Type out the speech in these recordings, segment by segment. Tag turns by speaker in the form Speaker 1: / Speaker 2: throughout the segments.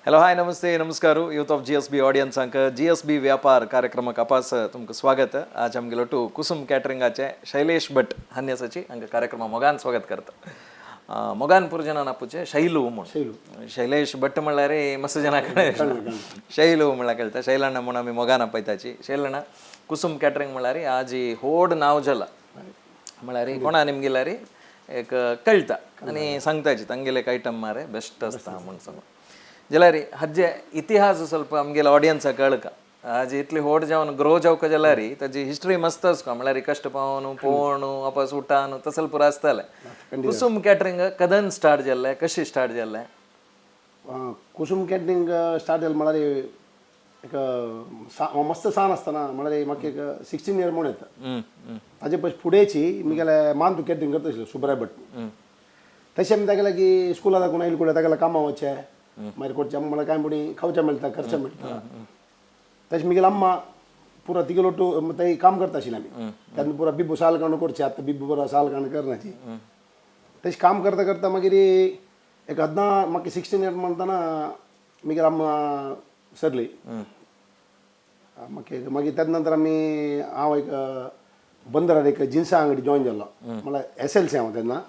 Speaker 1: Hello, हाय, नमस्ते, नमस्कार youth of GSB ऑडियन्सांक. GSB व्यापार कार्यक्रमाक अपास तुमकां स्वागत. आज आमगेलो टू कुसुम कॅटरिंगाचे शैलेश भट हान्यासाची हांकां कार्यक्रमा मोगान स्वागत करता. मोगान पुरजनान आपुचे शैलू म्हूण. शैलेश भट म्हणल्यार मस्त जना शैलू म्हणल्यार कळटा. शैलण्णा म्हूण आमी मोगान आपयताची. शैलण्णा, कुसुम कॅटरिंग म्हणल्यार आज होड नांव जाला. म्हळ्यार कोणा निमगिल्यार एक कळटा आनी सांगताची तांगेले एक आयटम मारे बेस्ट आसता म्हूण सांगून. जाल्यार हाजे इतिहास ಸ್ವಲ್ಪ आमगेले ऑडियन्साक कळका. आज इतली होड जावन ग्रो जावका जाल्यार ताजी हिस्ट्री मस्त आसता. म्हळ्यार कश्ट पावन पोवण वापस उठान तसल पुरो आसतालें. कुसुम कॅटरिंग कदन स्टार्ट जाल्लें, कशी स्टार्ट जाल्लें?
Speaker 2: कुसुम कॅटरिंग स्टार्ट जालें म्हळ्यार एक मस्त सान आसतना, म्हळ्यार म्हाका एक 16 इयर म्हूण येता. ताजे पयस फुडेंची मुगेले मान तूं कॅटरिंग करता आशिल्लो सुब्राय भट. तशें आमी तागेले की स्कुला दाखोवन आयले कुडे तागेले कामां वचचे, मागीर करचें. म्हळ्यार कांय पुणी खावचें मेळटा, करचें मेळटा. तशें मुगेले अम्मा पुरा तिगेलो टू थंय काम करता आशिल्ले आमी. तेन्ना पुरा बिब्बू साल काडून करचें. आतां बिब्बू पुरा साल काडून करनाची. तशें काम करता करता मागीर एक 14, म्हाका 16 इयर म्हणटना मुगेले अम्मा सरली म्हाका. मागीर तेजे नंतर आमी हांव एक बंदरार एक जिन्सा अंगडी जॉयन जालो, म्हळ्यार एसएलसी हांव तेन्ना.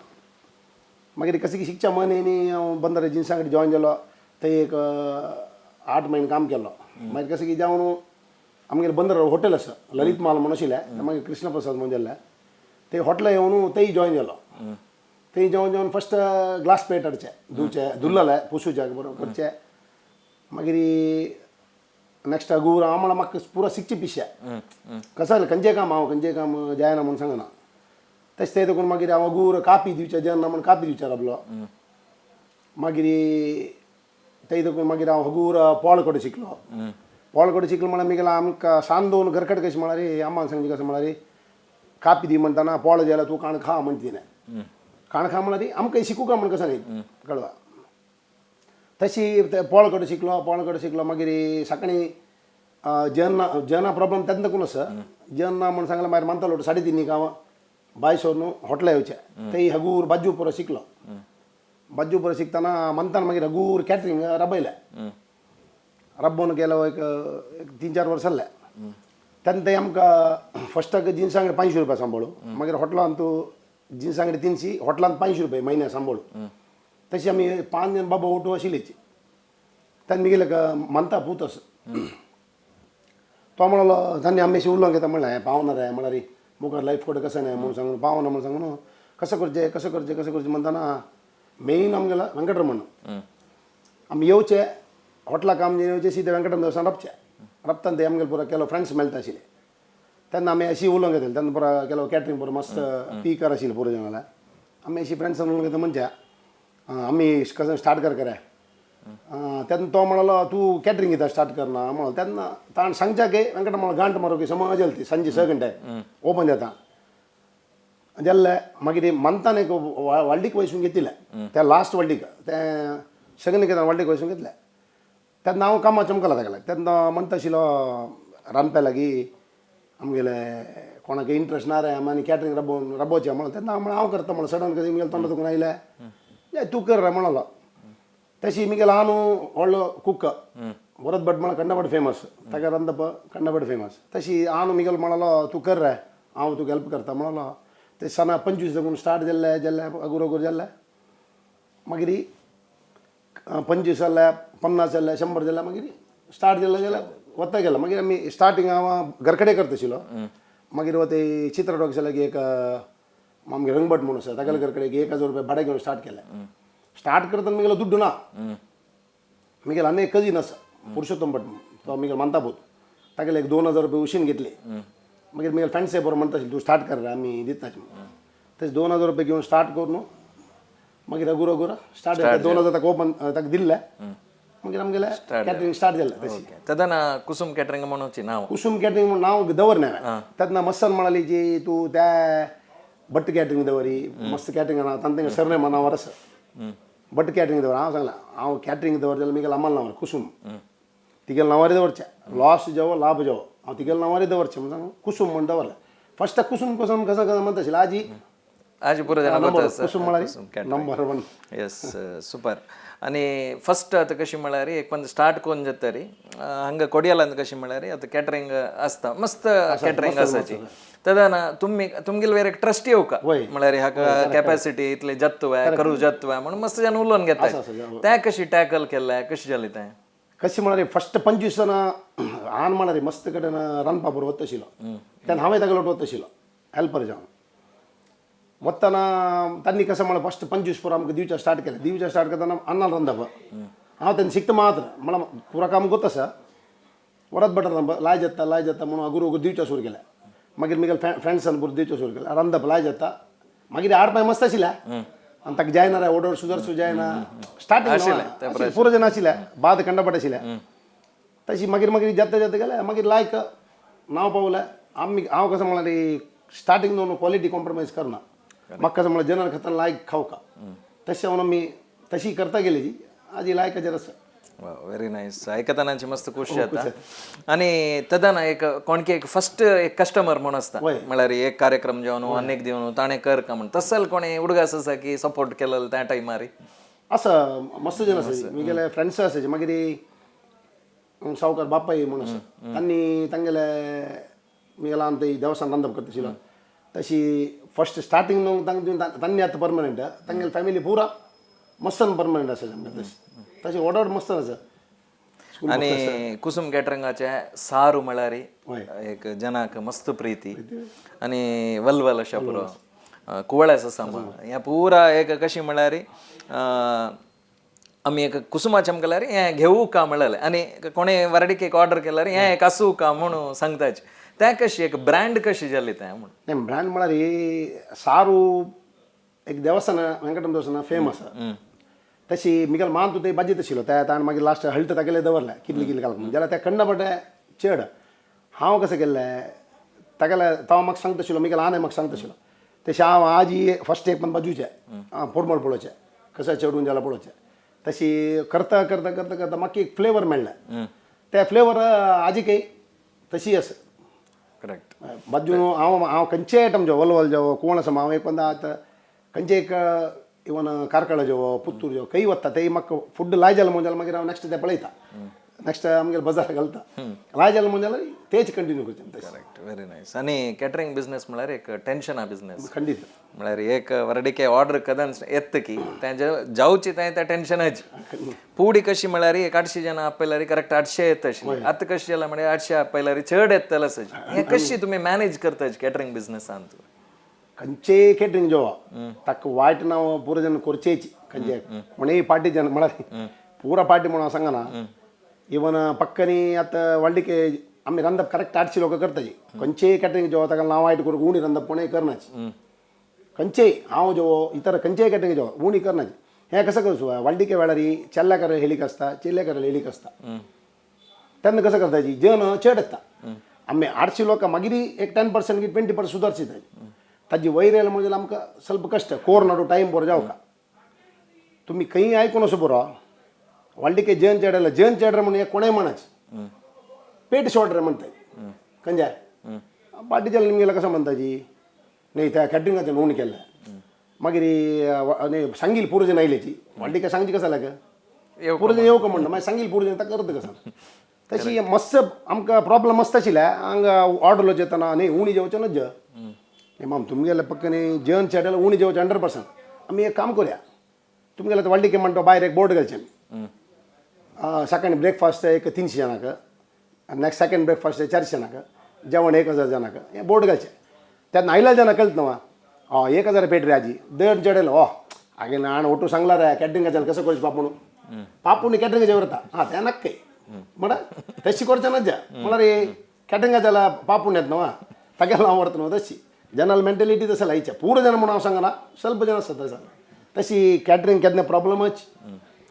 Speaker 2: मागीर कशें की शिकच्या मन न्ही, हांव बंदरार जिन्सा अंगडी जॉयन जालो. थंय एक 8 म्हयने काम केलो. मागीर कशें की जावन आमगेले बंदरार हॉटेल आसा, ललित माल म्हणून आशिल्लें. मागीर कृष्ण प्रसाद म्हणून जाल्लें. ते हॉटेला येवन थंय जॉयन जालो. थंय जेवन जेवन फस्ट ग्लास प्लेट हाडचे, धुवचे, धुल्लले पुसूचे, बरोबर करचे. मागीर नेक्स्ट अगूर हांव म्हणल्यार म्हाका पुरा शिकचे पिशे. कसं जालें, खंयचें काम हांव खंयचें काम जायना म्हूण सांगना. तशें तें देखून मागीर हांव अगूर कापी दिवचें जेन्ना म्हूण कापी दिवचें राबलो. मागीर थंय देखून मागीर हांव हगूर पोळ कडे शिकलो. पोळ कडे शिकलो म्हळ्यार मुगेलो आमकां सान दवरून घरकट कशें म्हळ्यार अम्मान सांगची कशें म्हळ्यार कापी दी म्हणटाना पोळ जाल्यार तूं काण खा म्हणटा तिणें. काण खा म्हळ्यार आमकां शिकूका म्हण कसं न्ही कळवा. तशी ते पोळ कडे शिकलो. पोळ कडे शिकलो, मागीर सकाळी जेवण ना, जेवणा प्रॉब्लम तेन्ना कोण आसा, जेवण ना म्हण सांगलें. मागीर म्हणतालो 3:30 हांव बाय सोडून हॉटेला येवचें. थंय हगूर बाज्जू पुरो शिकलो. बाज्जू पुरो शिकतना म्हणताना मागीर हगूर कॅटरिंग रबयलें. रब्बोवन गेलो एक एक 3-4 वर्स जालें. तेन्ना थंय आमकां फस्टाक जिन्सां अंगडी 500 रुपया सांबाळू. मागीर हॉटेलान तूं जिन्सां अंगडी 300, हॉटेलान 500 रुपया म्हयन्या सांबाळू. तशी आमी पांच जण बाबा ओटू आशिल्लीच. तेन्ना मुगेले म्हणता पूत आसा, तो म्हणलो तांणी आमी अशें उलोवंक येता म्हणलें पावना रे, म्हळ्यार मुखार लायफ कोड कसं न्हय म्हणून सांगून पावना म्हणून सांगून कसं करचें, कसं करचें, कसं करचें म्हणटाना मेन आमगेलो वेंकटरमण. आमी येवचे हॉटेला काम येवचे, सिधे वेंकटरमण देवस्थान राबचे. राबताना ते आमगेले पुरा केलो फ्रेंड्स मेळटा आशिल्ले. तेन्ना आमी अशी उलोवंक येताले. तेन्ना पुरा केलो कॅटरिंग पुरो मस्त पीकार आशिल्लें पुरो जाणां. आमी अशी फ्रेंड्स उलोवंक येता म्हणजे आमी कसं स्टार्ट कर करे. तेन्ना तो म्हणलो तूं कॅटरिंग कित्याक स्टार्ट करना म्हणलो. तेन्ना ताण सांगच्या की वेंकट गांठ मारू की समज जाली ती सांजे 6 घंटे ओपन जाता जाल्ले. मागीर मंथान एक व्हडलीक वयसून घेतिल्लें त्या लास्ट व्हडलीक तें सगळें कितें व्हडलीक वयसून घेतलें. तेन्ना हांव कामां चमकला ताका. तेन्ना म्हणटा आशिल्लो रांदपा लागीं आमगेले कोणाक इंट्रस्ट ना रे, आमी आनी कॅटरिंग राबोवन राबोवचें म्हणून. तेन्ना हांव म्हणलें हांव करता म्हणून. सडन कशी मुगेलो तोंडा दुखून आयलें, तूं कर रे म्हणलो. तशी मुगेलो हांव व्हडलो कुक वरद भट म्हळ्यार कंडबड फेमस, ताका रांदप कंडबड फेमस. तशी हांव मुगेलो म्हणलो तूं कर रे, हांव तुका हेल्प करता म्हणलो. ते सना 25 देखून स्टार्ट जाल्लें जाल्लें अगूर अगूर जाल्लें. मागीर 25 जाल्ले, 50 जाल्ले, 100 जाल्ले. मागीर स्टार्ट जाल्लें जाल्यार वता गेलो. मागीर आमी स्टार्टींग हांव घर कडेन करता आशिल्लो. मागीर वता चित्र डॉक्स लागीं एक आमगे रंगभट म्हणून आसा, तागेल्या घर कडेन 1000 रुपया भाडें घेवन स्टार्ट केलें. स्टार्ट करतना मुगेलो दुड्डू ना. मुगेलो आनी एक कजीन आसा पुरुषोत्तम भट म्हणून, तो मुगेलो मानता पूत, तागेले एक 2000 रुपया उशीन घेतले. मागीर मुगेले फ्रेंड्स बरो म्हणटा आशिल्ले तूं स्टार्ट कर रे, आमी दिता म्हणून. तशें 2000 रुपया घेवन स्टार्ट करून मागीर अगूर अगूर स्टार्ट जालें. 2000 ताका ओपन ताका दिल्ले. मागीर आमगेलें कॅटरिंग स्टार्ट जालें तशी.
Speaker 1: ओके, तदना कुसुम कॅटरिंग म्हणूची नांव?
Speaker 2: कुसुम कॅटरिंग म्हणून नांव दवरलें हांवें. तेन्ना मस्सान म्हणाली जी तूं त्या भट कॅटरिंग दवरी, मस्त कॅटरिंग आहा, तांकां सरनेम नांवार आसा, भट कॅटरिंग दवर. हांव सांगलें हांव कॅटरिंग दवर जाल्यार मुगेल्या अम्माल नांवार कुसुम तिगेल्या नांवार दवरचें, लॉस जावो लाभ जावो हांव तिगेल्या नांवार दवरचें म्हणून सांगून कुसुम म्हण दवरलें. फस्ट कुसुम कुसुम कसं कसं म्हणटा आशिल्लें आजी.
Speaker 1: आजी पुरो जाणां
Speaker 2: नंबर
Speaker 1: गोत आसा.
Speaker 2: कुसुम म्हळ्यार
Speaker 1: कुसुम
Speaker 2: नंबर वन.
Speaker 1: Yes, super. आनी फस्ट आतां कशी म्हळ्यार एक पण स्टार्ट करून जाता रे हांगा कोडियालांत कशी म्हळ्यार आतां कॅटरींग आसता, मस्त कॅटरींग आसाची. तेन्ना तुमी तुमगेले वयर एक ट्रस्ट येवका म्हळ्यार हाका कॅपॅसिटी इतले जातुवे करू जातुवे म्हणून मस्त जण उलोवन घेता. तें कशी टॅकल केलें, कशी जालें तें?
Speaker 2: कशी म्हळ्यार फस्ट 25 जाणां आन म्हळ्यार मस्त कडेन रांदपा बरोबर वतशिलो तेन्ना हांवें ताका लोट वतशिलो हेल्पर जावन वतना. तांणी कसं म्हळ्यार फस्ट 25 पोर आमकां दिवच्या स्टार्ट केलें. दिवच्या स्टार्ट करतना अन्नान रांदप हांव तेन्ना शिकता मात्र, मला पुरा काम गोत आसा. वरात बटर रांदप लाय जाता लाय जाता म्हणून अगुर अगुर दिवच्या सुरू केलें. मागीर मिगेल फ्रेंड्सान बरोबर दिवच्या सुरू केलें रांदप लाय जाता. मागीर आड पांय मस्त आशिल्ले आनी ताका जायना रे ओडोड सुदारसू जायना. स्टार्टिंग पुरो जण आशिल्ले बाद कंडपट आशिल्ले. तशी मागीर मागीर जाता जाता गेले, मागीर लायक नांव पावलें. आमी हांव कसं म्हळ्यार स्टार्टिंग न्हू क्वॉलिटी कॉम्प्रोमायज करना. म्हाका कसं म्हळ्यार जनर खाताना लायक खावका, तशें म्हणून आमी तशी करता गेली जी आजी लायकाचेर आसा.
Speaker 1: व्हेरी नायस, आयकतानाची मस्त खुश जाता. आनी तेन्ना एक कोणकी एक फस्ट एक कस्टमर म्हणून आसता म्हळ्यार एक कार्यक्रम जेवन अनेक दिवन ताणें कर का म्हण तसल कोणी उडगास आसा की सपोर्ट केलेलो त्या टायमार?
Speaker 2: आसा, मस्त जण आसा मिगेले फ्रेंड्स आसाचे. मागीर सावकार बापाय म्हणून आसा, तांणी तांगेले मिगेला आमकां देवस्थान रांदप करता आशिल्लो. तशी फस्ट स्टार्टिंग न्हू तांकां तांणी आतां परमनंट तांगेले फॅमिली पुरा मस्त परमनंट आसा आमकां. तशें तशें ऑर्डर मस्त आसा.
Speaker 1: आनी कुसुम कॅटरिंगाचे सारू म्हळ्यार एक जनाक मस्त प्रीती आनी वलवल अशें पुरो कुवळ्यास आसा. हें पुरा एक कशी म्हळ्यार आमी एक कुसुमाचें केल्यार हें घेवू का म्हणलें आनी कोणे वरडीक एक ऑर्डर केल्यार हें एक आसूं का म्हणून सांगताच. तें कशी एक ब्रँड कशी जाली तें म्हूण?
Speaker 2: नाही, ब्रँड म्हळ्यार ही सारू एक देवस्थान वेंकटरमण देवस्थान फेमस. तशी मिगेल मान तूं ते भाजी आशिल्लो त्या ताणें मागीर लास्ट हळट तागेले दवरलें कितले कितले घालप जाल्यार त्या कंडपटे चड. हांव कशें केल्लें तागेले तो म्हाका सांगता आशिल्लो, मिगेल आनी म्हाका सांगता आशिल्लो. तशें हांव आजी फस्ट एक पण बाजूचें पोरमोळ पळोवचें कशें चडून जाल्यार पळोवचें. तशी करता करता करता करता म्हाका एक फ्लेवर मेळ्ळें. ते फ्लेवर आजी काही तशी आसा. बाजून हांव हांव खंयचे आयटम जेवो, वलवल जेवो, कोण आसा हांव एक पण आतां खंयचे एक इवन कार्कळ जेवो, पुत्तूर जेवो, खंय वता तेय म्हाका फूड लाय जालें म्हणून जाल्यार मागीर हांव नेक्स्ट ते पळयता, नेक्स्ट आमगेले बजार घालता लाय जालें म्हणून जाल्यार तेच कंटिन्यू करता तशें.
Speaker 1: Correct, very nice. आनी कॅटरिंग बिझनेस म्हळ्यार एक टेन्शना बिझनेस.
Speaker 2: खंडीत.
Speaker 1: म्हळ्यार एक वरडीके ऑर्डर कदन येत की तें जावची तें तें टेन्शनच. पुडी कशी म्हळ्यार एक 800 जाणां आपयल्यार करेक्ट 800 येता आशिल्ली. आतां कशी जाल्यार म्हळ्यार 800 आपयल्यार चड येतले आसाची. हें कशी तुमी मॅनेज करता कॅटरिंग बिझनेसांत?
Speaker 2: खंयचे केटरिंग जेवो ताका वायट नांव पुरो जण करचेच. खंयचे कोणेय पार्टी जण म्हळ्यार पुरा पार्टी म्हणून हांव सांगना. इवन पक्कनी आतां व्हडलीके आमी रांदप करेक्ट 800 लोक करताची. खंयचेय कॅटरिंग जेवो ताका नांव वायट करूंक उणी रांदप कोणेय करनाच. खंयचेय हांव जेवो, इतर खंयचेय कॅटरिंग जेवो उणी करनाच. हें कसं करचो व्हडलीके वेळार चेल्ल्याकार हेलीक आसता, चेल्ल्याकार हेलीक आसता. तेन्ना कसं करताची जन चड येता. आमी 800 लोकां मागीर एक 10% की 20% सुदारची. ताजी वयर येयलें म्हणजे आमकां ಸ್ವಲ್ಪ कश्ट कोर नाडू टायम बरो जावका. तुमी खंय आयकून असो बरो व्हडलीके जन चेडले जन चेडरे म्हणून एक कोणेय म्हणाच पेट शॉर्ट रे म्हणताय. खंयच्या पार्टी जाल्यार निमगेला कसं म्हणताची नाही त्या कॅटरिंगाचें नोंद केल्लें. मागीर न्ही सांगील पुरो जण आयल्याची व्हडलीके सांगची कसं जाल्यार पुरो जण येवका म्हणटा, मागीर सांगील पुरो जण ताका अर्द कसं. तशी मस्त आमकां प्रॉब्लम मस्त आशिल्ले हांगा ऑर्डर येतना न्ही उणी जेवचें न्हय. न्ही माम तुमगेले पक्क न्ही जेवण चेडले उणी जेवचें 100%. आमी एक काम करूया, तुमगेले आतां व्हडलीके म्हणटा भायर एक बोर्ड घालचें आमी. सकाळी ब्रेकफास्ट एक 300 जाणांक, नेक्स्ट सेकंड ब्रेकफास्ट 400 जाणांक, जेवण 1000 जाणांक, हें बोर्ड घालचें. तेन्ना आयल्या जाणां कळत न्हू हय 1000 पेट रे आजी देड चेडले. ओ आगे नाण ಒಟ್ಟು सांगला रे कॅटरिंगाच्यान कसं करचें पापूण पापूण कॅटरिंगाच्या वरता हां तें नक्की म्हणा तशी करचें ना म्हळ्यार कॅटरिंगाच्या पापूण येत न्हू तागेलो हांव व्हरता न्हू. तशी जनरल मेंटेलिटी तसं लायच्या पूर्ण जण म्हणून हांव सांगना, ಸ್ವಲ್ಪ जण आसता तसं. तशी कॅटरिंग केन्ना प्रॉब्लमच.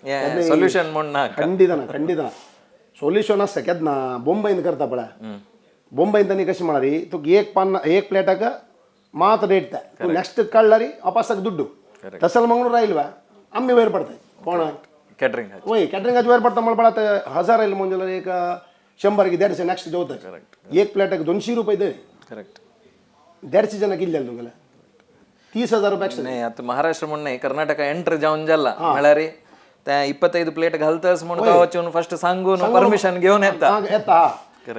Speaker 1: हें सोल्युशन म्हूण ना?
Speaker 2: खंडीत ना, खंडीत ना. सोल्युशन आसता केन्ना बोंबईन करता पळय. बोंबईन तांणी कशें म्हळ्यार तुका एक पान एक प्लेटाक मात रेट ते तूं नेक्स्ट काडल्यार अपासाक दुड्डू तसल मंगळूर राहिल आमी वयर पडताय कोण.
Speaker 1: कॅटरिंग.
Speaker 2: वय कॅटरिंगाचे वयर पडता म्हणल्यार पळय आतां 1000 आयले म्हणजे जाल्यार एक 100 की 150 नेक्स्ट जेवता. एक प्लेटाक 200 रुपये दे. 150 जण कितले जाले तुगेले 30,000 रुपये एक्स्ट्रा.
Speaker 1: नाही आता महाराष्ट्र म्हणून नाही, कर्नाटका एंटर जावन जाला म्हळ्यार ते 25 प्लेट घालतस म्हणून तो वचून फर्स्ट सांगून परमिशन घेवन येता.
Speaker 2: येता.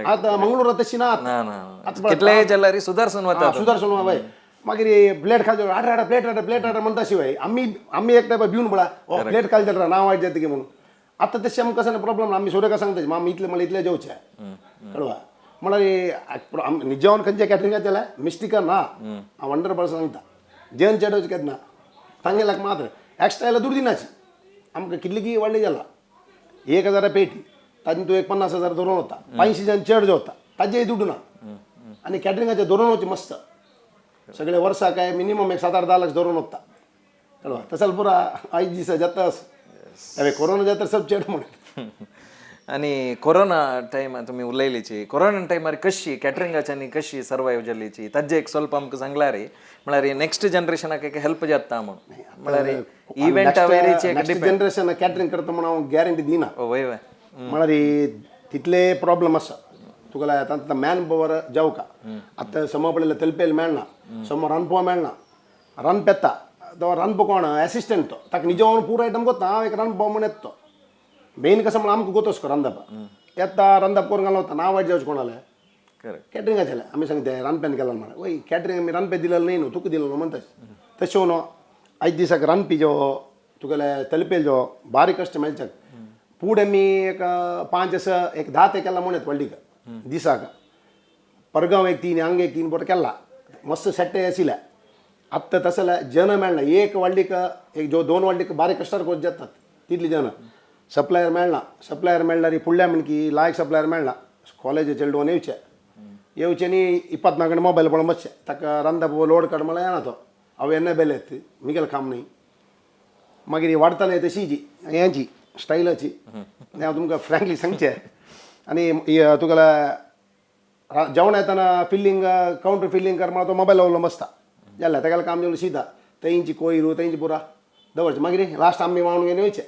Speaker 2: आतां मंगळूरा तशी ना.
Speaker 1: ना ना, कितलेय जाल्यार सुदारसून वता.
Speaker 2: सुदारसून वय. मागीर प्लेट खाली आठ आठ प्लेट आठ प्लेट आठ म्हणटा शिवाय आमी आमी एक टायप भिवन पळा ओ प्लेट खाली जाता नांव वायट जाता की म्हणून. आतां तशें आमकां कसं प्रॉब्लेम ना. आमी सोऱ्याका सांगता आमी इतले म्हणल्यार इतले जेवचे कळवा. म्हळ्यार निजेवन खंयच्या कॅटरिंगाक जाल्यार मिस्टेका ना, हांव 100% सांगता. जेवन चेडोवचें केन्ना तांगेल्याक मात्र एक्स्ट्रा जाल्यार दुडू दिनाची. आमकां कितली की व्हडली जाला 1000 पेटी तातूंत तूं एक 50,000 धरून वता, 500 जण चड जेवता ताजेय दुडू ना. आनी कॅटरिंगाचें धरून वचचें मस्त सगळे वर्साक काय मिनिमम एक 7-8-10 लाख धरून वता कळवा. तसं पुरा आयज दिसा जाता कोरोना जाता सब चेड म्हणून.
Speaker 1: आनी कोरोना टायम तुमी उलयलीची, कोरोना टायमार कशी कॅटरिंगाच्यानी कशी सर्वायव जालीची ताजे एक स्वल्प आमकां सांगल्यार म्हळ्यार नेक्स्ट जनरेशनाक एक हेल्प जाता म्हणून. म्हळ्यार इव्हेंटा वयरीची एक
Speaker 2: नेक्स्ट जनरेशन कॅटरिंग करता म्हणून हांव गॅरंटी दिना.
Speaker 1: वय वय.
Speaker 2: म्हळ्यार तितले प्रॉब्लम आसा तुका. आतां मॅन पवर जावका आतां सम पळयल्यार तेलपेल मेळना, सम रांदपा मेळना. रांदप येता तो रांदपा कोण एसिस्टंट तो ताका निजेवन पुरो आयटम कोत्ता. हांव एक रांदपा म्हूण येता तो मेन कसं म्हणल्यार आमकां गोतोस को रांदप येता रांदप करून घालून वता. नांव वायट जावचें कोणालें कॅटरिंगाचें आमी सांगता रांदप्यान केला म्हणल्यार वय कॅटरिंग आमी रांदपे दिलेलं न्ही न्हू तुका दिलेलो म्हणटा. तशें न्हू आयज दिसाक रांदपी जो तुगेले तेलपेल जो बारीक कश्ट मेळच्याक पूड आमी एक 5 असं एक 10 ते केला म्हणत व्हडलीक दिसाक. परगांव एक 3 हांगा एक 3 बोट केला मस्त सेट आशिल्लें. आत्तां तसले जन मेळना. एक व्हडलीक एक जो 2 व्हडलीक बारीक कश्टार करून जातात तितली जन सप्लायर मेळना. सप्लायर मेळ्ळ्यार फुडल्या म्हणकी लायक सप्लायर मेळना. कॉलेज चेडवान येवचे येवचे न्ही 24 गंटे मोबायल पळोवन बसचे ताका रांदप लोड काड म्हळ्यार येना तो हांव येन्ना बेले मिगेल काम न्ही. मागीर वाडटना तशी हेची स्टायलाची हांव तुमकां फ्रँकली सांगचें. आनी तुगेल्या जेवण येतना फिल्लिंग कावंटर फिल्लिंग कर म्हणल्यार तो मोबायल उलोवन बसता जाल्यार तेका काम जेवण शिता तेंची कोयर तेंची पुरा दवरचें. मागीर लास्ट आमी वावण घेवन वयचें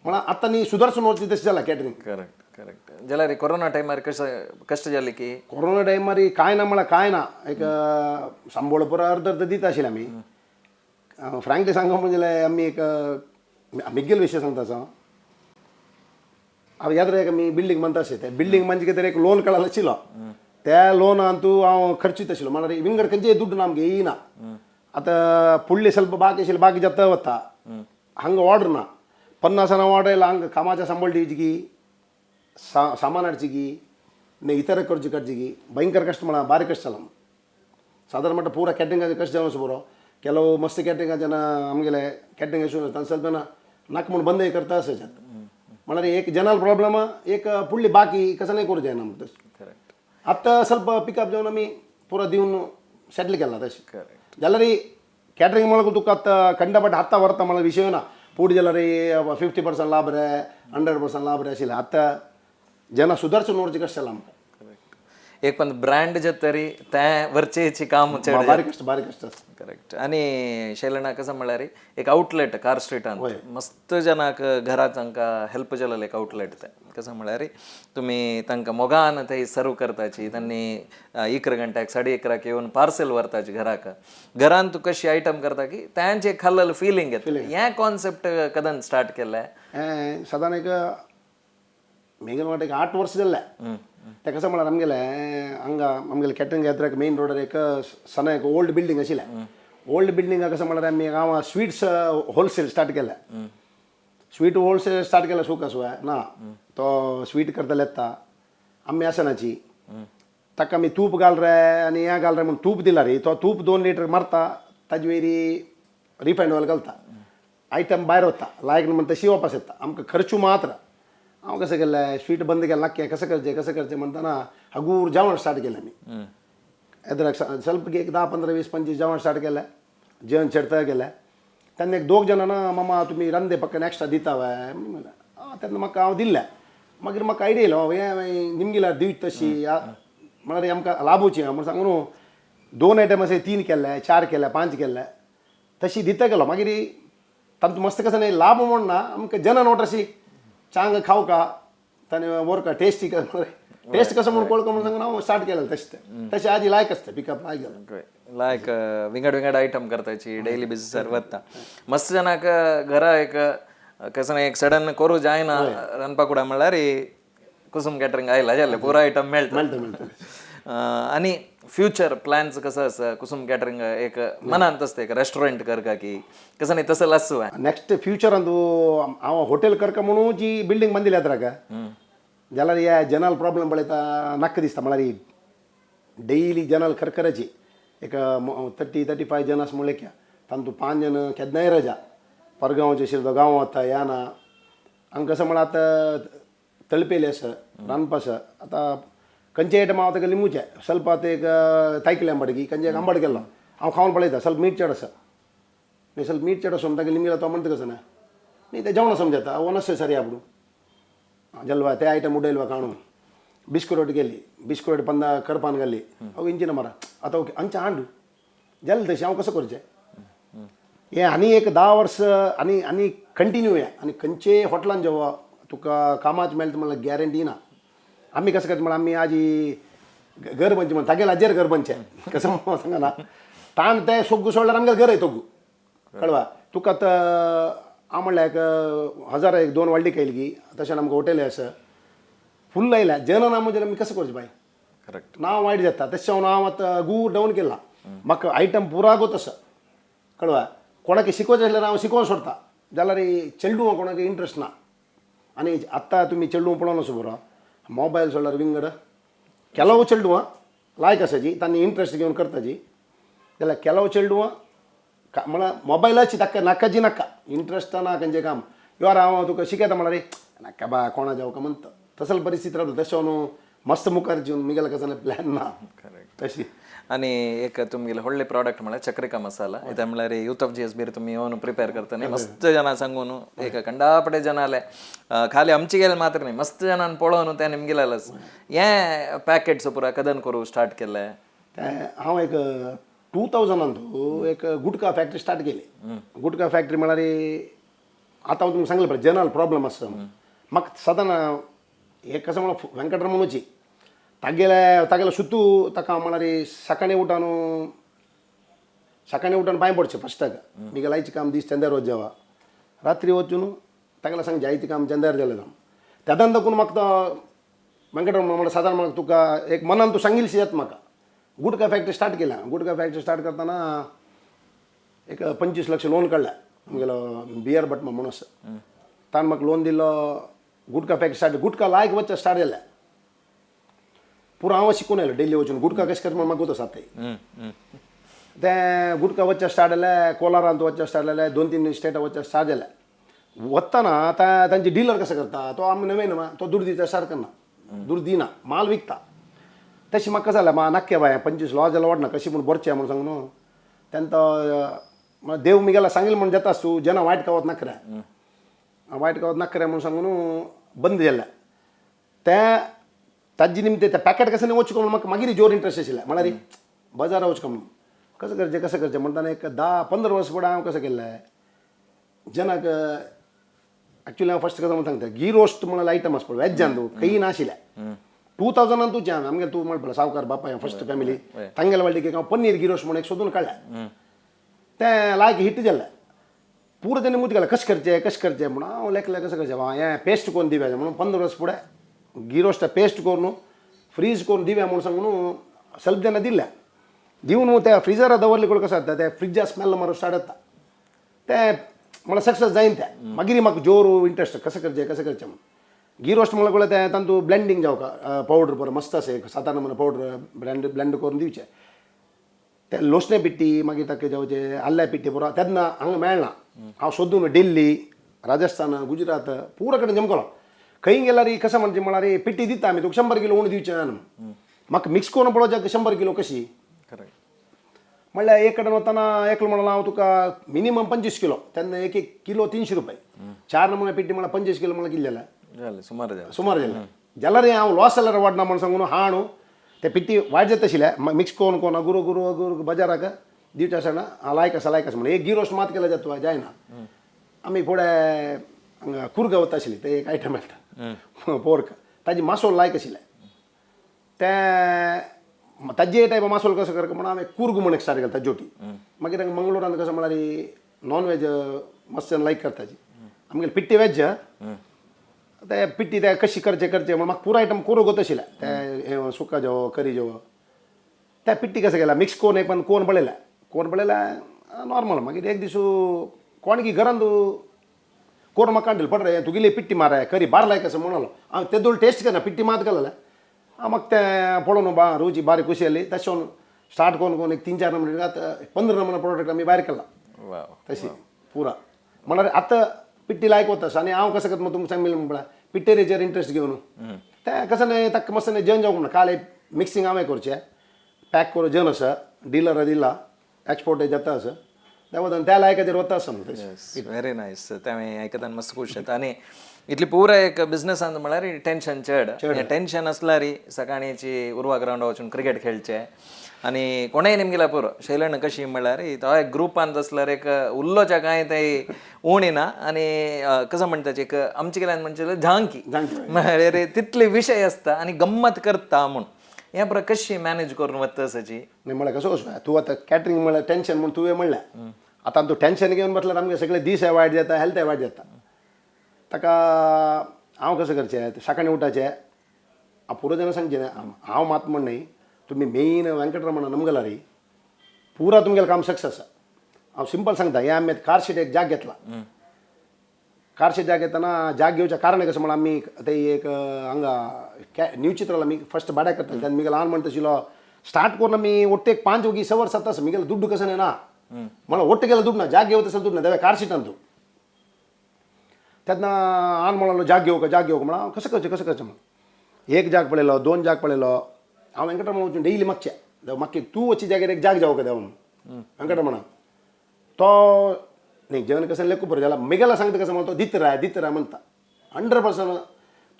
Speaker 2: म्हळ्यार आतां न्ही सुदारसून वचचें तशें जालां कॅटरिंग.
Speaker 1: Correct correct. जाल्यार कोरोना टायमार कशें कश्ट जालें की
Speaker 2: कोरोना टायमार कांय ना म्हळ्यार कांय ना. एक सांबोळ पुरा अर्द अर्द दिता आशिल्लें आमी. फ्रँकली सांगप म्हणजे आमी एक मिगेल विशय सांगता आसा. हांव याद राय आमी बिल्डींग बांदता आशिल्ले ते बिल्डींग म्हणजे कितें एक लोन काडलो आशिल्लो त्या लोनान तूं हांव खर्चीत आशिल्लो म्हळ्यार विंगड खंयचेय दुड्ड ना आमगे येयना. आतां फुडले ಸ್ವಲ್ಪ बाकी आशिल्ले बाकी जाता वता हांगा ऑर्डर ना. 50 ऑर्डर येयला हांगा कामाच्या सांबळ दिवची की सामान हाडची की न्ही इतर करची करची की भयंकर कश्ट म्हळ्यार बारीक कश्ट जाला. सादारण म्हणटा पुरा कॅटरिंगाचे कश्ट जावन बरो ಕೆಲವು मस्त कॅटरिंगाचे ना आमगेले कॅटरिंग आसून तांचे ಸ್ವಲ್ಪ ना नाका म्हूण बंदय करता अशें म्हळ्यार एक जनरल प्रॉब्लम एक फुडली बाकी कसं नाही करू जायना आमकां तशें.
Speaker 1: करेक्ट.
Speaker 2: आतां ಸ್ವಲ್ಪ पिकअप जावन आमी पुरा दिवन सेटल केला तशें.
Speaker 1: करेक्ट.
Speaker 2: जाल्यार कॅटरिंग म्हळ्यार तुका आतां खंडपट हाता व्हरता म्हळ्यार विशय ना. पूड जाल्यार 50% लाभ रे 100% लाभ रे आशिल्लें. आतां जेन्ना सुदारसून व्हरचें कशें जालां आमकां.
Speaker 1: करेक्ट. एक पण ब्रँड जे तरी तें वरचेची काम चड
Speaker 2: बारीक कश्ट बारीक कश्ट आसा.
Speaker 1: करेक्ट. आनी शैलना कसं म्हळ्यार एक आउटलेट कार स्ट्रीटान मस्त जनाक घरात तांकां हेल्प जालेलें एक आउटलेट तें कसं म्हळ्यार तुमी तांकां मोगान थंय सर्व करताची तांणी 11 गंट्याक 11:30 येवन पार्सल व्हरताची घराक. घरान तूं कशी आयटम करता की तांचे खाल्लेलं फिलिंग येता. हें कॉन्सेप्ट कदन स्टार्ट केलें?
Speaker 2: हें सादारण एक मेगेल वाट एक 8 वर्स जालें. तें कसं म्हळ्यार आमगेलें हांगा आमगेलें कॅटरिंग येत्राक मेन रोडार एक सना एक ओल्ड बिल्डींग आशिल्लें. ओल्ड बिल्डिंगा कसं म्हळ्यार आमी हांव स्वीट्स होलसेल स्टार्ट केलें. स्वीट होलसेल स्टार्ट केलें सुख आसूं ना तो स्वीट करतले येता आमी आसनाची ताका आमी तूप घाल रे आनी हें घाल रे म्हूण तूप दिला रे तो तूप 2 लिटर मारता ताजे वयरी रिफायंड ऑयल घालता आयटम भायर वता लायक म्हण तशी वापस येता आमकां खर्चू मात्र. हांव कसं केलें स्वीट बंद केलें नाक्कें कसं करचें कसं करचें म्हणटना हगूर जेवण स्टार्ट केलें आमी. एद्राक ಸ್ವಲ್ಪ एक 10, 15, 20, 25 जेवण स्टार्ट केलें. जेवण चडता गेलें तेन्ना एक दोग जाणां ना मामा तुमी रांदे पक्का एक्स्ट्रा दिता वय म्हणलें तेन्ना म्हाका हांव दिल्लें. मागीर म्हाका आयडिया येयलो हें निमगिल्यार दिवची तशी म्हळ्यार आमकां लाभूची म्हण सांगू न्हू. 2 आयटम अशे 3 केले 4 केले 5 केले तशी दिता गेलो. मागीर तांतूं मस्त कसं न्ही लाभ म्हण ना आमकां जनान वट अशी चांग खावका ताणें व्हरका टेस्टी टेस्ट कसं म्हणून कोळका म्हणून सांगून हांव स्टार्ट केलें तशें तें. तशें आजी लायक आसता पिकअप लायक जालें.
Speaker 1: लायक विंगड विंगड आयटम करताची डेली बेसिसार वता मस्त जनाक घरा एक कसं एक सडन करू जायना रांदपा कुडा म्हणल्यार कुसुम कॅटरिंग आयला जालें, पुरो आयटम मेळटा.
Speaker 2: मेळटा मेळटा.
Speaker 1: आणि फ्युचर प्लॅन्स कसं आसा कुसुम कॅटरिंग? एक मनांत आसता एक रेस्टॉरंट करका की कसं नाही, तसं लासू.
Speaker 2: ನೆಕ್ಸ್ಟ್ ಫ್ಯೂಚರ್ ಅಂದು ಅವ ಹೋಟೆಲ್ ಕರ್ಕ म्हणून जी बिल्डिंग बांदिली ಅದ್ರಾಗ जाल्यार या जनल प्रॉब्लेम पळयता नाका दिसता. म्हळ्यार डेली जनल करकराची एक 30-35 जन आसा म्हणलें क्या, तांतू 5 जण केन्नाय रजा, परगांवचे शिरदो गांव वता या ना. हांगा कसं म्हळ्यार आतां तळपेले आसा, रांदपा आसा. आतां खंयचे आयटम हांव ताका लिंबूचे ಸ್ವಲ್ಪ आतां एक तायकिले आंबाडकी खंयचे एक आंबाड केल्लो हांव खावन पळयता, ಸ್ವಲ್ಪ मीठ चड आसा न्ही, ಸ್ವಲ್ಪ मीठ चड आसा ताका लिंबू तो म्हणटा कसं ना न्ही, ते जेवण समजता वनस सरी आपडू ಜಲ್ವಾ ते ಐಟಮ್ ಉಡೈಲ್ವಾ ಕಾಣು. ಬಿಸ್ಕುರೋಟ್ ಗೆಲ್ಲಿ ಬಿಸ್ಕುರೋಟ್ ಪಂದ करपान घाली अहो इंचिन मारा आतां ओके अंच हांडू जालें तशें हांव कसो करचें हें. आनी एक 10 वर्स आनी आनी कंटिन्यू हें आनी खंयचेय हॉटेलान जेवा तुका कामाच मेळटा म्हणल्यार गॅरंटी ना. आमी कसं करता म्हळ्यार आमी आजी घर बनचें म्हण तागेले हाजेर घर बनचें कसं म्हणून सांगना ताण ते सोग्गू सोडल्यार आमगेलें घर तोग्गू कळवा तुका. आतां हांव म्हणल्यार एक 1000 एक 2 व्हडली केली की तशें आमकां हॉटेल आसा फुल्ल आयल्या जना म्हणजे आमी कसं करचें बाय?
Speaker 1: करेक्ट.
Speaker 2: नांव वायट जाता. तशें हांव आतां गूर डावन केला, म्हाका आयटम पुरा गोत आसा कळवा. कोणाक शिकोवचें आसल्यार हांव शिकोवन सोडटा, जाल्यार चेडूं कोणाक इंट्रस्ट ना. आनी आत्तां तुमी चेडूं पळोवन आसा बरो मोबायल सोडल्यार विंगड ಕೆಲವು चेडवां लायक आसाची, तांणी इंट्रस्ट घेवन करताची, जाल्यार ಕೆಲವು चेडवां म्हळ्यार मोबायलाची ताका नाकाची नाका इंट्रस्ट ना खंयचें काम. यो हांव तुका शिकयता म्हळ्यार नाका बा कोणा जावं का म्हणटा, तसल परिस्थिती रावता. तशें न्हू मस्त मुखार जेवन मिगेले कसलें प्लॅन ना.
Speaker 1: करेक्ट.
Speaker 2: तशी.
Speaker 1: आणि एक तुमगेले व्हडले प्रॉडक्ट म्हळ्यार चक्रिका मसाला. इथे म्हळ्यार यूथ ऑफ जीएसबी तुमी येवन प्रिपेअर करता. मस्त जನ सांगून एक कंडापडे जन आले, खाली आमची गेले मात्र न्ही, मस्त जनान पळोवन ते निमगेलेच हे पॅकेट्स पुरा कदन करू स्टार्ट केले.
Speaker 2: ते हांव एक 2000 एक गुटखा फॅक्टरी स्टार्ट केली. गुटखा फॅक्टरी म्हळ्यार आतां हांव तुमकां सांगलें पळय जनरल प्रॉब्लम आसा. म्हाका सदां एक कसं म्हळ्यार वेंकटरमणूची तागेले तागेलो सुतू ताका म्हळ्यार सकाळीं उठान सकाळीं उठान पांय पडचें फस्टाक मिगेले आयचें काम दीस चंद्यार वच जेवा रात्री वचून तागेलें सांग जायतें काम चंद्यार जालें काम. तेदान दाखून म्हाका तो वेंकटरमण म्हळ्यार सादारण म्हाका तुका एक मनान तूं सांगिल्ली येता म्हाका. गुटखा फॅक्टरी स्टार्ट केल्या. गुटखा फॅक्टरी स्टार्ट करतना एक 25 लक्ष लोन काडल्या. आमगेलो बी आर भट म्हणून आसा, ताणें म्हाका लोन दिलो. गुटखा फॅक्टरी स्टार्ट, गुटखा लायक वचचें स्टार्ट जालें पुरो. हांव शिकून आयलो डेली वचून गुटखा कशें करता म्हण म्हाका गोत आसा तें. तें गुटखा वचचें स्टार्ट जालें, कोलारांत वचचें स्टार्ट जालें, 2-3 स्टेटां वचचें स्टार्ट जालें. वतना आतां तांचे डिलर कसो करता तो आमी नवे न्हू, तो दुड दिता स्टार्ट करना, दुड दिना, माल विकता. तशें म्हाका कसं जालें मा नाक्के बाय 25 लॉस जाल्यार वाडना कशी पूण भरचें म्हणून सांगू न्हू. तेन्ना देव मिगेला सांगिल्लें म्हूण जाता तूं जेन्ना वायट खावत नाका रे, वायट खावत नाका रे म्हणून सांगून बंद जालें तें. ताजे निमते तें पॅकेट कसं न्ही वचूं म्हाका मागीर जोर इंट्रस्ट आशिल्लें म्हळ्यार बाजारा वचूं म्हणून कसं करचें कसं करचें म्हणटाना एक 10-15 वर्स फुडें हांव कसं केल्लें जेन्ना एक्चुअली हांव फस्ट कसं म्हणून सांगता घी रोस्ट म्हणल्यार आयटम आसा पळय वेज्जान तूं खंयी नाशिल्लें. 2000 तुजें हांवें आमगेलें तूं म्हणपा सावकार बापाय फस्ट फॅमिली तांगेले वाडटी हांव पनीर घी रोस्ट म्हणून एक सोदून काडलें. तें लायक हिट जालें पुरो. तेणें मुत गेलें कशें करचें कशें करचें म्हणून हांव लेखलें कसं करचें हें पेस्ट करून दिवया म्हणून. 15 वर्स फुडें घी रोस्ट पेस्ट करून फ्रीज करून दिवया म्हणून सांगून ಸ್ವಲ್ಪ ಜನ दिल्लें. दिवन त्या फ्रिजरा दवरले कडेन कसं जाता तें फ्रिजा स्मेल मारून स्टार्ट जाता तें म्हळ्यार सक्सेस जायना तें. मागीर म्हाका जोर इंट्रस्ट कसं करचें कसं करचें म्हणून. घी रोस्ट म्हणल्यार तें तांतू ब्लेंडींग जावका पावडर बरो मस्त आसा एक सादारण म्हणून पावडर ब्लेंड ब्लेंड करून दिवचें ते लोसणे पिट्टी मागीर ताका जावचें आल्ल्या पिट्टी पुरो. तेन्ना हांगा मेळना. हांव सोदून दिल्ली, राजस्थान, गुजरात पुरो कडेन जमकलो. खंय गेल्यार कसं म्हणजे म्हळ्यार पिट्टी दिता आमी तुका 100 किलो उणें दिवचें ना म्हाका मिक्स करून पळोवचें 100 किलो कशी.
Speaker 1: करेक्ट.
Speaker 2: म्हणल्यार एक कडेन वतना एकलो म्हणलो हांव तुका मिनिमम 25 किलो. तेन्ना एक एक किलो 300 रुपये, 4 नमुने पिट्टी म्हळ्यार 25 किलो म्हळ्यार कितें जालें?
Speaker 1: जालें, सुमार जालें.
Speaker 2: सुमार जालें. जाल्यार हांव लॉस जाल्यार वाडना म्हणून सांगून हाणू ते पिट्टी वायट जाता आशिल्लें मिक्स करून करून गुरू गुरू गुरू बाजाराक दिवचें आसना लायक आसा लायक आसा म्हणून एक घी रोस्ट मात केल्यार जाता जायना. आमी फुडें हांगा कुर्गा वता आशिल्ली ते एक आयटम मेळटा पोर्क, ताजी मासोल लायक आशिल्लें तें. ताजे टायप मासोल कसो करता म्हणून हांवें कुर्ग म्हूण एक स्टार्ट केलें ताज्योटी. मागीर हांगा मंगळुरान कसं म्हळ्यार नॉन वेज मस्त लायक करताची आमगेले पिट्टी वेज ते पिट्टी ते कशी करचे करचे म्हण म्हाका पुरो आयटम करूंक वता आशिल्लें ते सुका जेवो करी जेवो त्या पिट्टी कसं केला मिक्स कोन एक पण कोण पळयला कोण पळयला नॉर्मल. मागीर एक दीस कोणकी घरांत कोण म्हाका कांडल पडरे तुगेली पिट्टी माराय करी बार लायक असं म्हणलो हांव तेदोळ टेस्ट केना पिट्टी मात घालले हांव म्हाका तें पळोवन बा रुची बारी खुशी जाली. तशें स्टार्ट करून करून एक 3-4 नंबर आतां 15 नंबर प्रोडक्ट आमी भायर केला तशी पुरा. म्हळ्यार आतां पिट्टी लायक वता आनी हांव कसं करता तुमकां सांगलें म्हणल्यार पिट्टेरेचेर इंट्रस्ट घेवन तें कसं न्ही ताका मस्त न्ही जेवण जावंक ना. काल मिक्सिंग हांवें करचें पॅक करून जेवण आसा डिलर दिला एक्सपोर्ट जाता आसा त्या वता त्या लायकाचेर वता आसा म्हणटा.
Speaker 1: Very nice. तें हांवें आयकताना मस्त खूश जाता. आनी इतली पुरा एक बिझनसान म्हळ्यार टेन्शन चड, टेन्शन आसल्यार सकाळीची उर्वा ग्रावंडार वचून क्रिकेट खेळचे आनी कोणेय निमगेला पुरो शैलण कशी म्हळ्यार तो एक ग्रुपांत आसल्यार एक उल्लोच्या कांय ते उणी ना. आनी कसं म्हणटा एक आमचे केल्यान म्हणचे झांकी म्हळ्यार तितले विशय आसता आनी गम्मत करता म्हूण हें पुरो कशी मॅनेज करून वता तशी.
Speaker 2: न्ही म्हळ्यार कसो कसो तूं आतां कॅटरींग म्हळ्यार टेन्शन म्हूण तुवें म्हणलें आतां तूं टेन्शन घेवन बसल्यार आमगे सगळे दीस वायट जाता, हेल्थ वायट जाता. ताका हांव कसं करचें सकाळीं उठाचें हांव पुरो जाणां सांगचें न्ही हांव मात म्हण न्ही तुमी मेन वेंकटरमण नमगलारी पुरा तुमगेलें काम सक्सेस. हांव सिंपल सांगता हें आमी कार शीट एक जाग घेतला. कार शीट जाग घेतना जाग घेवचें कारण कसं म्हळ्यार आमी ते एक हांगा न्यू चित्राला आमी फस्ट भाड्याक करताले तेन्ना मिगेलो ल्हान म्हणटा आशिल्लो स्टार्ट करून आमी ಒಟ್ಟು एक 5 वगी 6 वर्सां आतां मिगेलो दुड्डू कसं ना म्हणल्यार ಒಟ್ಟು गेलो दुड्ड ना जाग घेवत आसल्यार दुड्ड ना देवे कार शीट अंतू तेन्ना आन म्हणलो जाग घेवका जाग घेवका म्हणा कसं करचें कसं करचें म्हण एक जाग पळयलो 2 जाग पळयलो. हांव वेंकटरमण वचून डेली मागचें देव म्हाका तूं वची जाग्यार एक जाग जावका देव म्हणून वेंकटरमणा तो न्ही जेवण कसं लेखू बरो जाला मिगेला सांगता कसं म्हणतो दित राय दित राय म्हणटा 100%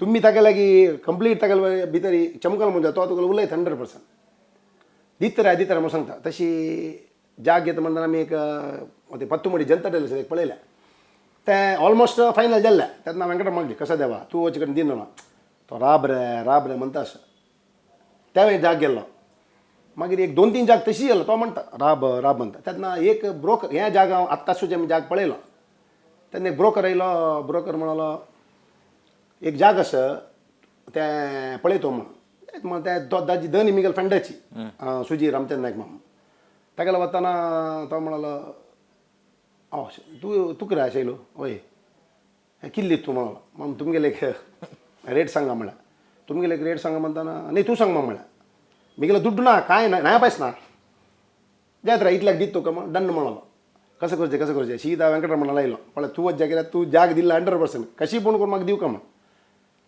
Speaker 2: तुमी ताका लागीं कंप्लीट ताका भितर चमकल म्हणटा तो तुका उलयता 100% दित राय दित राय म्हणून सांगता. तशी जाग घेता म्हणटाना आमी एक ते पत्तुमडी जनता डेली एक पळयलें तें ऑलमोस्ट फायनल जाल्लें. तेन्ना वेंकटरमण कसो देवा तूं वचे कडेन दिना तो राब रे राब रे म्हणटा आसा तें जाग गेल्लो. मागीर एक 2-3 जाग तशी गेलो तो म्हणटा राब राब म्हणटा. तेन्ना एक ब्रोकर हें जाग हांव आत्तासूच आमी जाग पळयलो तेन्ना एक ब्रोकर येयलो. ब्रोकर म्हणलो एक जाग आसा तें पळयतो म्हण तें तो दाजी दोनी मिगेल फ्रेंडाची सुजी रामचंद्र नायक मामा तागेलो वतना तो म्हणलो तूं तुका रे शैलू वय कितली तूं म्हणलो माम तुमगेले एक रेट सांगा म्हणल्यार तुमगेले एक रेट सांगा म्हणटाना न्ही तूं सांग म्हणल्यार मिगेलो दुड्डू ना कांय ना नया पैस ना जायत रे इतल्याक दीत तुका म्हण डन म्हणलो. कसं करचें कसं करचें सीधा वेंकटरमणाला येयलो म्हळ्यार तूं वच जाग्यार तूं जाग दिल्ला 100% कशी पूण करून म्हाका दिवका म्हण.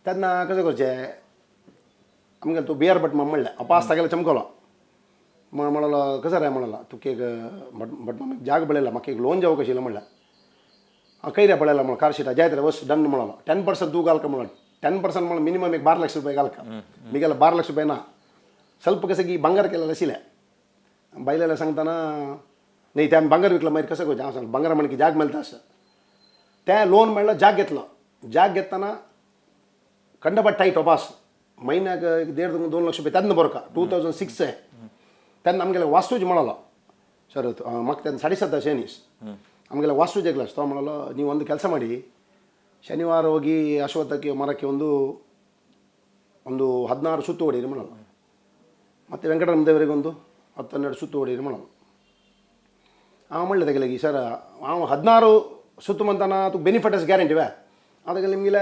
Speaker 2: तेन्ना कसं करचें आमगेलो तूं बी आर भट म्हणलें अपास तागेलो चमकलो म्हणलो कसं रे म्हणलो तुका एक भट भट मामा जाग पळयला म्हाका एक लोन जावं कशी म्हणल्यार हांव खंय रे पळयला म्हणून कार शिटा जायत रे बस डन म्हणलो 10% तूं घालका म्हणलो 10% म्हणून मिनिमम एक 12 लाख रुपये घालका मिगेला 12 लाख रुपये ना ಸ್ವಲ್ಪ कसं की भांगार केलेलं आशिल्लें बायलेला सांगतना न्ही ते आमी भांगर विकलं मागीर कसं करचें हांव सांग भांगरा म्हण की जाग मेळटा आसा तें लोन मेळ्ळो जाग घेतलो. जाग घेतना कंडपाट टायट अपास म्हयन्याक एक 1.5 2 लाख रुपये तेन्ना बरो 2006 आहे तेन्ना आमगेले वास्तूच म्हणलो ಸರ್ म्हाका तेन्ना 7.5 ಶನಿಸ್ ಆಮೇಲೆ ವಾಸ್ತು ಜಗ್ಲಾಸ್ ತೊ म्हणलो ನೀವು ಒಂದು ಕೆಲಸ ಮಾಡಿ ಶನಿವಾರ ಹೋಗಿ ಅಶ್ವತ್ಥಕ್ಕೆ ಮರಕ್ಕೆ ಒಂದು ಒಂದು 16 ಸುತ್ತು ಹೊಡೀರಿ म्हणलो. ಮತ್ತು ವೆಂಕಟರಮಣ ದೇವರಿಗೆ ಒಂದು 10-12 ಸುತ್ತು ಹೊಡೀರಿ म्हणलो. हांव म्हणलें तेगेले की सर हांव 16 ಸುತ್ತು ಮಂತಾನ ಅದು ಬೆನಿಫಿಟ್ ಗ್ಯಾರಂಟಿ ವೇ ಅದಕ್ಕೆ ನಿಮಗೆಲ್ಲ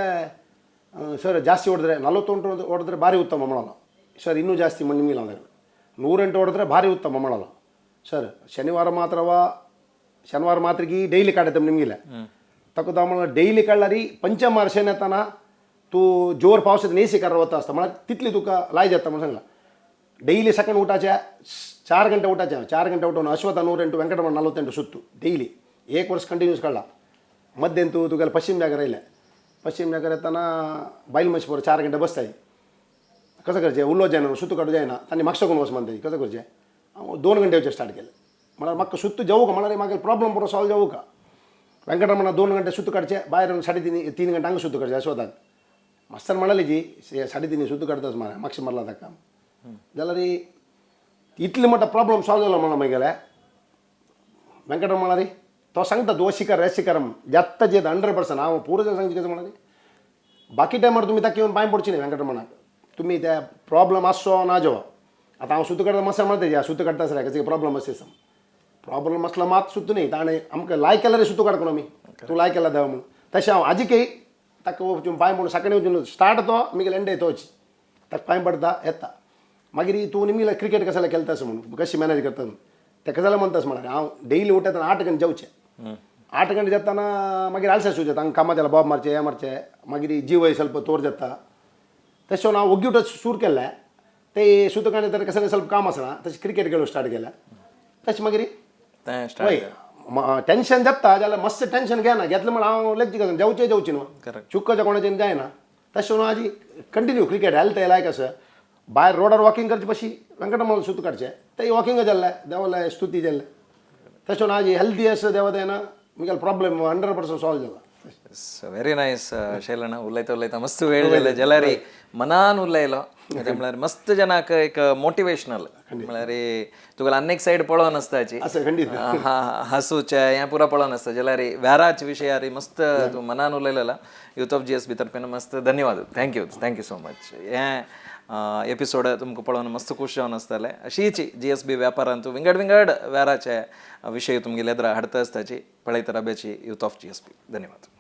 Speaker 2: ಸರ್ ಜಾಸ್ತಿ ಹೊಡೆದ್ರೆ 48 ಹೊಡೆದ್ರೆ ಭಾರಿ ಉತ್ತಮ ಮಾಡಲ್ಲ ಸರ್, ಇನ್ನೂ ಜಾಸ್ತಿ ನಿಮಗಿಲ್ಲ ಅಂದರೆ 108 ಹೊಡೆದ್ರೆ ಭಾರಿ ಉತ್ತಮ ಮಾಡಲ್ಲ ಸರ್. ಶನಿವಾರ ಮಾತ್ರವ ಶನಿವಾರ ಮಾತ್ರಗಿ ಡೈಲಿ ಕಾಡತ್ತೆ ನಿಮಗಿಲ್ಲ ತಕ್ಕ ಡೈಲಿ काडल्यार पंचमार शेन येताना तूं जोर पावस नेसी कर वता आसता म्हळ्यार तितली तुका लाय जाता म्हणून सांगला. ಡೈಲಿ ಸೆಕೆಂಡ್ ಊಟಾಚೆ 4 ಗಂಟೆ ಊಟಾಚೆ 4 ಗಂಟೆ ಊಟ ಅಶ್ವತ್ಥ 108 ವೆಂಕಟರಮಣ 48 ಸುತ್ತು ಡೈಲಿ एक वर्ष कंटिन्यूस काडला. मध्यंतू तुगेले पश्चिम जाग्यार येयले पश्चिम जाग्यार येताना बायल मनीस बरो 4 गंटे बसताय कसं करचें उलो जायना सुत्तू काडूं जायना तांणी म्हापसा करून वच म्हणटाय कसं करचें हांव 2 गंटे वचें स्टार्ट केलें म्हळ्यार म्हाका सुत्तू जावं का म्हळ्यार म्हाका प्रॉब्लम बरो सॉल्व जावं का. वेंकटरमणा 2 गंटे सुत्तू काडचे भायर 3.5 3 गंटे हांगा सुत्तू काडचे अश्वत्थान मास्तर म्हणाले जी 3.5 सुत्तू काडताच मारे मातशें मारला ताका जाल्यार इतले मोठो प्रॉब्लम सॉल्व जालो म्हणून मागीर वेंकटरमणा रे तो सांगता तूं अशी कर अशी कर म्हूण जाता जेत 100%. हांव पुरो जाण सांगता कशें म्हणल्यार बाकी टायमार तुमी ताका येवन पांय पडची न्ही वेंकटरमणाक. तुमी ते प्रॉब्लम आसचो ना जेवा. आतां हांव सुतां काडटा मस्त म्हणटा तेजी सुतां काडटा सर कसो प्रॉब्लम आसता प्रॉब्लम आसलो मात सुद्दां न्ही ताणें आमकां लायक केल्यार सुतां काडको आमी तूं लायक केला देवा म्हणून. तशें हांव आजिकय ताका वचून पांय पडून सकाळीं वचून स्टार्ट तो मिगेले एंडय तोच ताका पांय पडटा येता. मागीर तूं निमगेले क्रिकेट कशें खेळटा अशें म्हणून कशी मॅनेज करता तेका जाल्यार म्हणटास म्हळ्यार हांव डेली उठता 8 घंटे जेवचें. 8 घंटे जेताना मागीर आलसास जाता हांगा कामां जाल्यार बोब मारचें हें मारचें मागीर जीवय ಸ್ವಲ್ಪ तोर जाता. तशें हांव ओग्गी उठत सूर केल्लें ते सुतां काडलें तर कसलें ಸ್ವಲ್ಪ काम आसना तशें क्रिकेट खेळूंक स्टार्ट केलें तशें मागीर
Speaker 1: तें स्टार्ट
Speaker 2: वय टेन्शन जाता जाल्यार मस्त टेन्शन घेना घेतलें म्हळ्यार हांव लज्जी कसो जेवचें जेवचें न्हू
Speaker 1: करेक्ट.
Speaker 2: चुकच्या कोणाचें जायना. तशें म्हणून आजी कंटिन्यू क्रिकेट हेल्थ लायक आसा. भायर रोडार वॉकिंग करचे पशी वेंकटरमण सुतां काडचें तें वॉकिंग जाल्लें देवाले स्तुती जाल्लें. तशें म्हणून आजी हेल्दी आसा देवा दयेन मुगेलो प्रॉब्लम 100% सॉल्व जाला.
Speaker 1: व्हेरी नायस शैलಣ್ಣ. उलयता उलयता मस्त वेळ जाले जाल्यार मनान उलयलो म्हळ्यार मस्त जनाक एक मोटिवेशनल म्हळ्यार तुका आनी एक सायड पळोवन आसताची
Speaker 2: आसा खंडीत.
Speaker 1: हासूचे हें पुरा पळोवन आसता जाल्यार व्याराच विशयार मस्त तूं मनान उलयलेला. यूथ ऑफ GSB तर्फेन मस्त धन्यवाद. Thank you, thank you so much. हें एपिसोड तुमकां पळोवन मस्त खूश जावन आसतलें. अशीच GSB व्यापारांत विंगड विंगड व्याराचे विशय तुमगेले एदरा हाडता आसताची पळयत राब्याची यूथ ऑफ GSB. धन्यवाद.